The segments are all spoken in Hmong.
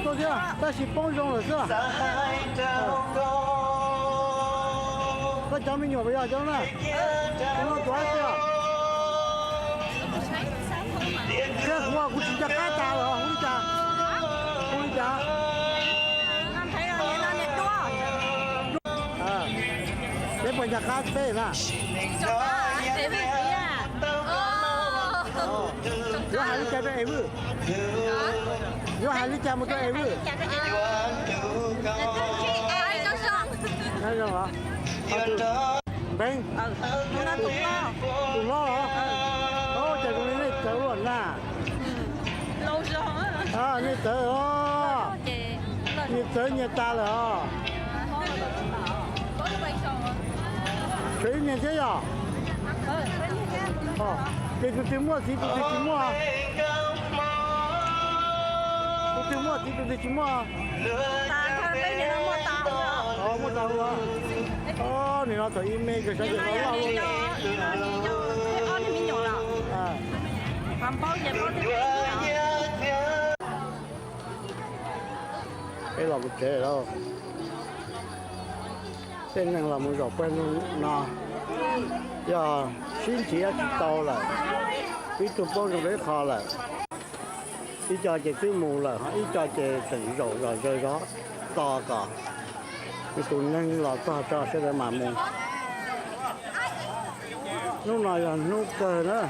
Tuaj thiab, tab sis poob zoo lawm xwb. Koj cov me nyuam puas yog cov na? Cov no tuav xwb. Thiab kuv, kuv tsis nco qab tas los hu li cas? Hu li cas? Peb puas nco qab peb na? Yuav hais li cas rau Ev Vwj? Yuav hais li cas mus rau Ev Vwj? Npeb, tus hlob los? Ces zoo li nej txawv ua na. Nej txawv os. Nyias txawv nyias tas lawm os. Tshuav ib niag thiab yog? Ces tus twg muaj txiv tus twg tsis muaj? Tus twg muaj txiv tus twg tsis muaj? Muaj tas ua. Nim no thaum ib me kawg sawv daws loj loj. Peb los mus tsev lawm. Tej neeg los mus zaum pawg lug no yog sib nrhiav tsis tau lawm, ib tug poob zoo rau ib qho lawm, ib co ces twb mus lawm, ib co ces tseem zaum zom zaws zov tos kom tus neeg los txog tso sawv daws mam mus. Hnub no yog hnub kawg na.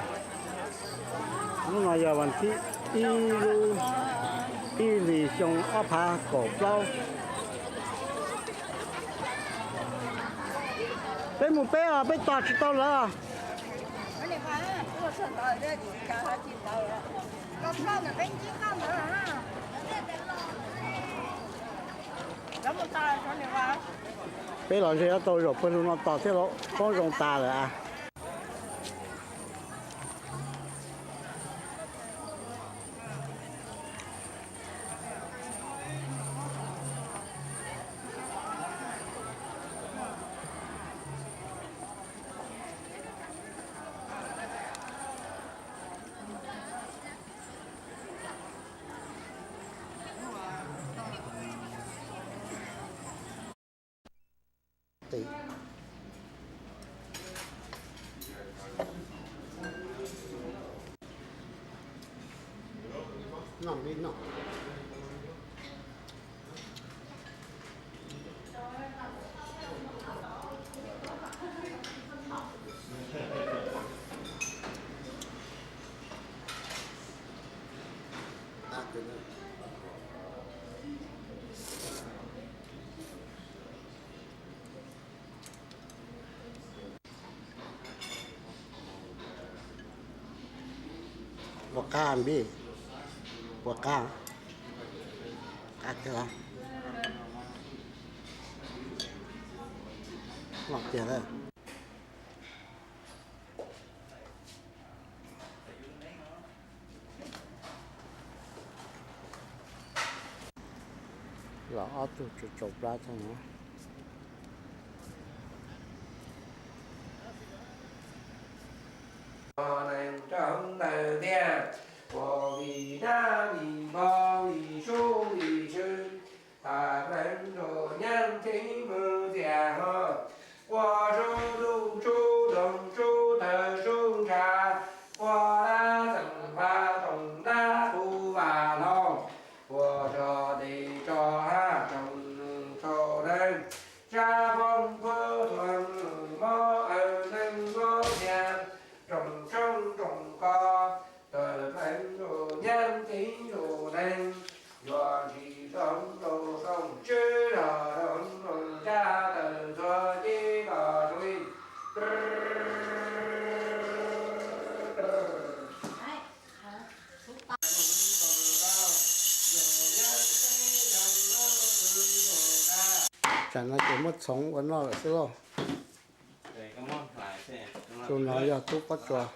Hnub no yog vas thib ib lub ib hlis xyoo ob phav kaum plaub. Peb mus peb os, peb tos tsis tau lawv. Peb los ntshe yuav tau zaum pawg lug no tos thiab lauj, poob zoo tas lawm a. Puas qab npib? Puas qab? Qab kawg. Loj tiag lawm. Los ob tug tsaus plab tag no. Neeg tsaus ntawd tiag, ua vim dab vim npog vim sub vim tsw, tham neeg nrug nyeeb ceeb mus txias ho, ua sub ntuj sub doog sub tawg sub ntshav, ua dab txeem pab toom dab puv vam hlau, ua tso tes tso hab tsoom tso neeg, tsa phooj phuab thuam mob awm neeg mob tiag, tsoom tshoob tsoom kos, tawm pleev rau nyaab ceev rau neeg, yuav ntshis rau hauv rau rooj tswb los rau hauv rooj tsab tawm txhua ceb los rau li. Tsam no ces muab txhoov ua noj lawm xwb lauj. Tus no yog tub pob tsuas.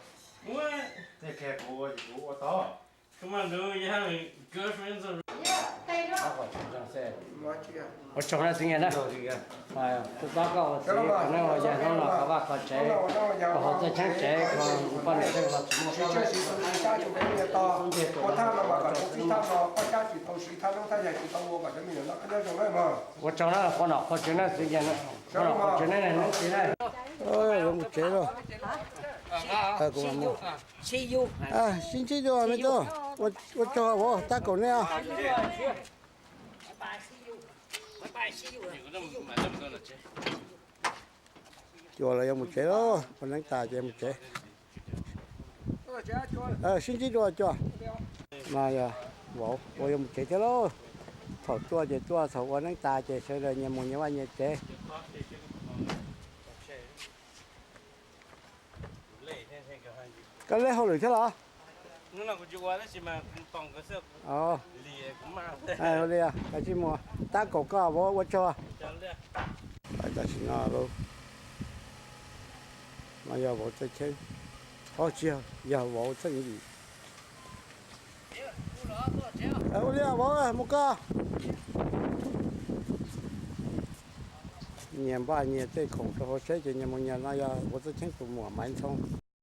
Ua tsaug na txiv Nyiaj na. Tus pab koj ua txiv, qhov no yog hnub no qhov vaj qhov tsev, hauv txoj cheeb tsev, poj niam ua tsaug na, qhua nom qhua tswv na txiv Nyiaj na, qhua nom qhua tswv na hnub txiv na. Yuav mus tsev lawm. Sib ntsib dua me tub, ua tsaug vauv tab kaum nej. Cua los yuav mus tsev lauj, ua neeb tas ces mus tsev. Sib ntsib dua cua. No yog vauv ua yuav mus tsev thiab lauj. Thaum tuaj ces tuaj, thaum ua neeb tas ces sawv daws nyias mus nyias vaj nyias tsev. Koj lej hauj lwm thiab los? Ua li, kav tsij mus, tab kaum koj vauv, ua tsaug. Tam sim no, no yog vauv txawj cheeb, tsis yog, yog vauv txawj yim. Ua li vauv, mus koj. Nyias npaj nyias tej khoom rau hauv tsheb ces nyias mus nyias. No yog vauv txawj cheeb tus muam Maiv Ntxhoo.